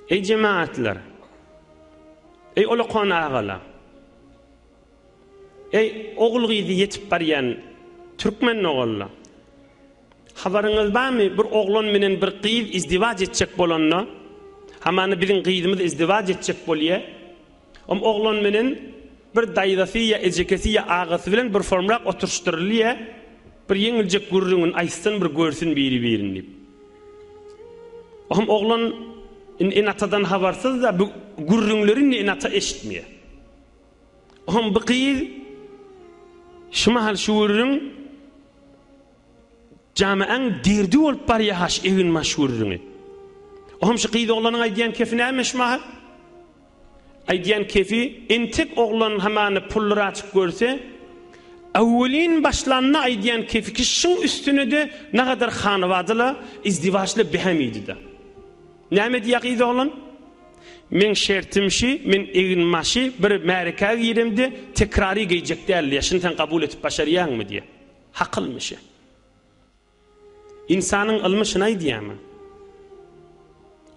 Eý jemagatlar! Eý ulakan agalar! Eý ogul-gyzy ýetip barýan türkmen doganlar! Habaryňyz barmy, bir oglan menen bir gyz izdiwaç etjek bolanda, hamana biziň gyzymyz izdiwaç etjek bolýa, om oglan menen bir daýzasy ýa ejekesi ýa agasy bilen bir formrak oturyşdyrylýa, bir ýeňiljek gürrüňini aýtsyn bir görsün biri-birini diýip. Ohm oglan indi ene-atadan habarsyz-da bu gürrüňleri indi ene-ata eşitmeýär. Ohm bu gyz şu mahal şu gürrüň jamaäň derdi bolup barýar haş eginbaş gürrüňi. Ohm şu gyz oglanyň aýdýan kefi näme şu mahal? Aýdýan kefi entek oglan hamany pullyraçyk görse, öwwelin başlanda aýdýan kefi ki şyň üstünede nagadar hanawadyla izdiwaçla behemidida. Näme diýýä gyz oglan? Meň şertim şi, men eginbaşy bir märekä giremde tekrary geýjek däl diýýä, şuny sen kabul etip başarýaňmy diýýä. Hakylmy şi? Ynsanyň ylmy şuny aýdýarmy?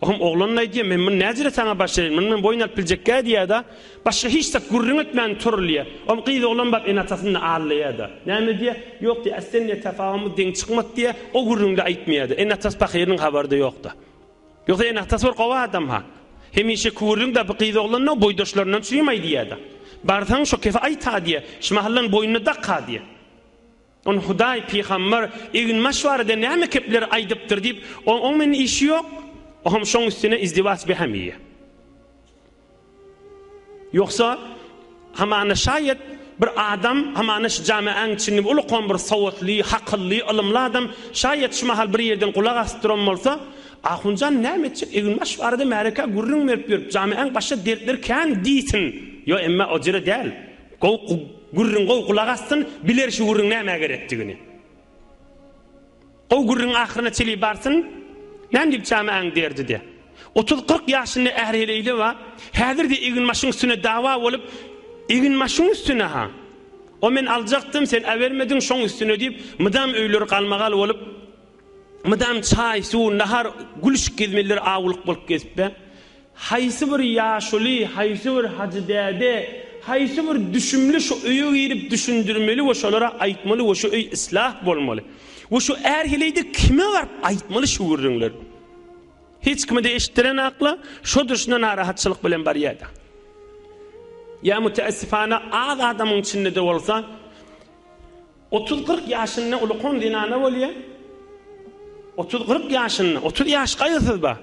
Ohm oglan aýdýar, men muny näjere saňa başaraýyn, muny men boýun alyp biljekgä diýýär-de, başga hiç zat gürrüň etmän turulýar. Ohm gyz oglan baryp ene-atasyny aldaýar-da. Näme diýýär? Ýok diýýär, äsden diýýär, tefawumyz deň çykmady diýýär, o gürrüňde aýtmaýar-da. Ene-atasy pahyrynyň habary-da ýok-da. Ýogsa ene-atasy bir gowy adam-ha. Hemişeki gürrüň-de bu gyz oglan-da boýdaşlaryndan çürim aýdýar-da. Barsaň şo kefi aýt-ha diýýär, şu mahaldan boýnuna dak-ha diýýär. Ony Hudaý, pygamber, eginbaş barada näme kepleri aýdypdyr diýip, oň meni işi ýok. Oňam şoň üstüne izdiwaç behem iýýär. Ýogsa, hamana şaýat bir adam, hamana şu jamaäň içinde bir ulukan bir sowatly, hakylly, ylymly adam şaýat şu mahal bir ýerden gulak asyp duran bolsa, Ahunjan näme etjek, eginbaş barada märekä gürrüň berip ýörüp, jamaäň başga dertleri kän diýsin. Ýok, emma o jere däl. Gowy gürrüň gowy gulak assyn, biler şu gürrüň nämä gerekdigini. Gowy gürrüň ahyryna çeli barsyn, näme diýip jamaäň derdi-de. 30-40 ýaşynda är-heleýli bar, häzir-de eginbaşyň üstüne dawa bolup, eginbaşyň üstüne-ha. O men aljakdym, sen äbermediň, şoň üstüne diýip, mydam öýleri galmagal bolup, mydam çaý, suw, nahar, gülüşik gezmeliler awulyk bolup gezip-de. Haýsy bir ýaşuly, haýsy bir hajy däde, haýsy bir düşümli şu öýe girip düşündirmeli we şolara aýtmaly we şu öý islah bolmaly. We şu är-heleýde kime baryp aýtmaly şu gürrüňleri? Hiç kime-de eşitdirenakla, şo durşuna narahatçylyk bilen barýada. Ýa müteessifana az adamyň içinde-de bolsa, Otuz-kyrk ýaşynda ulukan zenana bolýa. Otuz-kyrk ýaşynda, 30 ýaş gaýgysyz ba.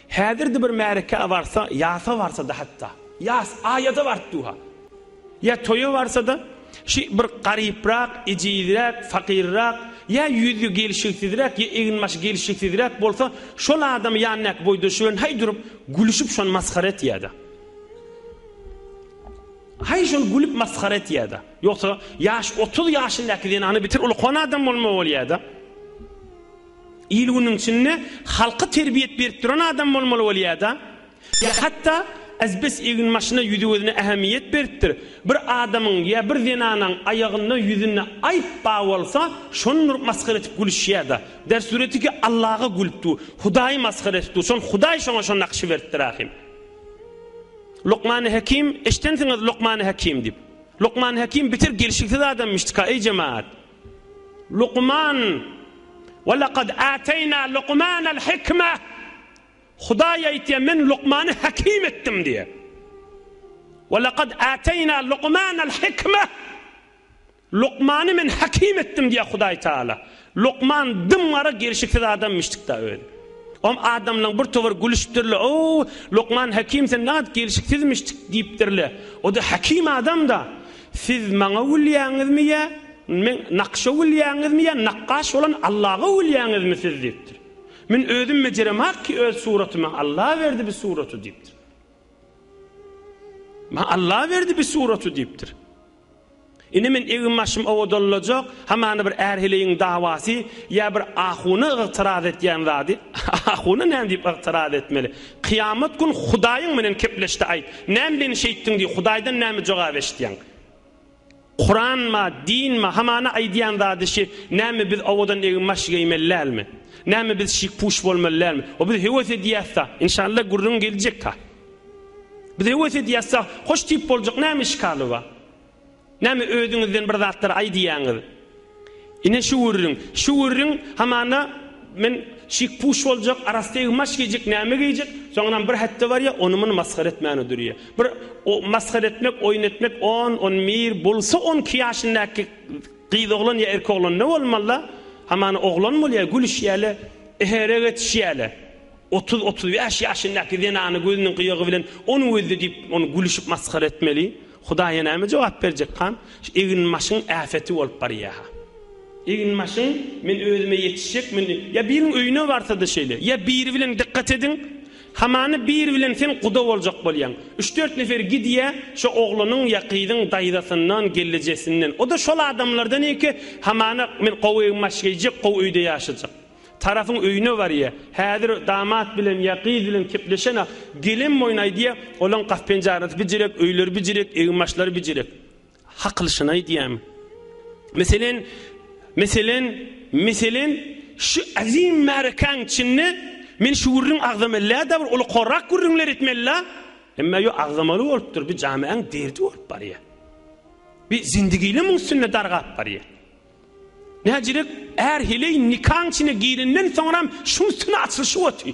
Häzir-de bir märekä barsa, ýasa barsa-da hatda. Ýas, aýada baryp duha. Ýa toýa barsa-da, şi bir garyprak, ejizräk, fakyrrak, ýa ýüzi gelşiksizräk, ýa egin-başy gelşiksizräk bolsa, şol adamy ýanyndaky boýdaşy bilen haý durup, gülüşip şony masgara etýä-de. Haý şony gülüp masgara etýä-de. Ýogsa ýaş 30 ýaşyndaky zenany bitir ulukan adam bolmaly bolýada. Il günüň içinde halka terbiýet berip duran adam bolmaly bolýada. Ýa hatda azbes egin başyna ýüzi gözüne ähemiýet beripdir. Bir adamyň ýa bir zenanaň aýagynda ýüzünde aýp bar bolsa şony durup masgara etip gülüşýada. Der sureti ki Allaga gülüp dur. Hudaýy masgara etip dur. Şon Hudaý şoňa şo nakşy beripdir ahim. Lukmany Hekim eşdensiňiz Lukmany Hekim diýip. Lukman Hekim bitir gelşiksiz adammyşdyka eý jemaat. Lukman Ve lekad ateýna Lukmanal hikme Hudaý aýtýar men Lukmany Hekim etdim diýýär. Ve lekad ateýna Lukmanal hikme Lukmany men hakim etdim diýýär Hudaý Tagala. Lukman dym gara gelşiksiz adammyşdyk-da özi. Om adamlaň bir towar gülüşipdirler, O, Lukman Hekim sen nädip gelşiksizmişdik diýipdirler. O-da hakim adam-da. Siz maňa gülýäňizmi ýa meň nakşa gülýäňizmi ýa nakgaş bolan Allaga gülýäňizmi siz diýipdir. Men özüm bejeremok ki öz suratymy, Alla berdi bi suraty diýipdir. Maňa Alla berdi bi suraty diýipdir. Indi men egin-başym owadanlajak, hamana bir är-heleýiň dawasy ýa bir ahuna ygtyraz etýän zady, ahuna näme diýip ygtyraz etmeli? Kyýamat gün Hudaýyň menen kepleşde aýt, näme meni şeýtdiň diý, Hudaýdan näme jogap eşitýäň? Kuranma, dinma, hamana aýdýan zady şi, näme biz owadan egin-baş geýmeli dälmi? Näme biz şik-puş bolmaly dälmi? O biz höwes edýäs-da, inşallah gürrüň geljek-ha. Biz höwes edýäs-da, hoş tip boljak näme işgali bar? Näme özüňizden bir zatlar aýdýaňyz? Ine şu gürrüň. Şu gürrüň hamana men şik-puş boljak, arassa egin-baş geýjek, näme geýjek? Soňunam bir hetde barýa, ony-muny masgara etmäne durýa. Bir masgara etmek, oýun etmek on, on bir, bolsa on iki ýaşyndaky gyz oglan ýa erkek oglan ne bolmaly-la? Hamana oglan bolýa, gülüşýäle, eherek etişýäle. Otuz, 35 ýaşyndaky zenany gözüniň gyýagy bilen ony gözle diýip, ony gülüşip masgara etmeli. Hudaýa näme jogap berjek han? Şu eginbaşyň äfeti bolup barýa-ha. Eginbaşyň men özüme ýetişjek, men ýa biriň öýüne barsa-da şeýle, ýa biri bilen dykgat ediň, hamana biri bilen sen guda boljak bolýaň. Üç-dört nefer gidýä, şo oglanyň ýa gyzyň daýzasyndan, gelnejesinden. O-da şol adamlardan eke, hamana men gowy eginbaş geýjek, gowy öýde ýaşajak. Tarapyň öýüne barýa. Häzir damat bilen ýa gyz bilen kepleşenak, gelen boýun aýdýa, olaň gap-penjarasy bijirek, öýleri bijirek, egin-başlary bijirek. Hakylyşyny aýdýamy? Meselen, meselen, meselen, şu azim märekäň içinde men şu gürrüň agzamaly-dä bir uly-korrak gürrüňler etmeli-la. Emma ýok, agzamaly bolupdyr, bi jamiäň derdi bolup barýa. Bi zindigile muň üstünde dargap barýa. Näjirek är heleý nikaň içine girenden soňram şuň üstüne açylyşyp oty.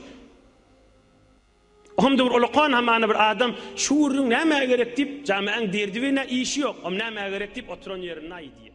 Ohamda bir ulakan hamana bir adam şu gürrüň nämä gerek diýip, jamiäň derdi bilen işi ýok, om nämä gerek diýip oturan ýerinde aýdýar.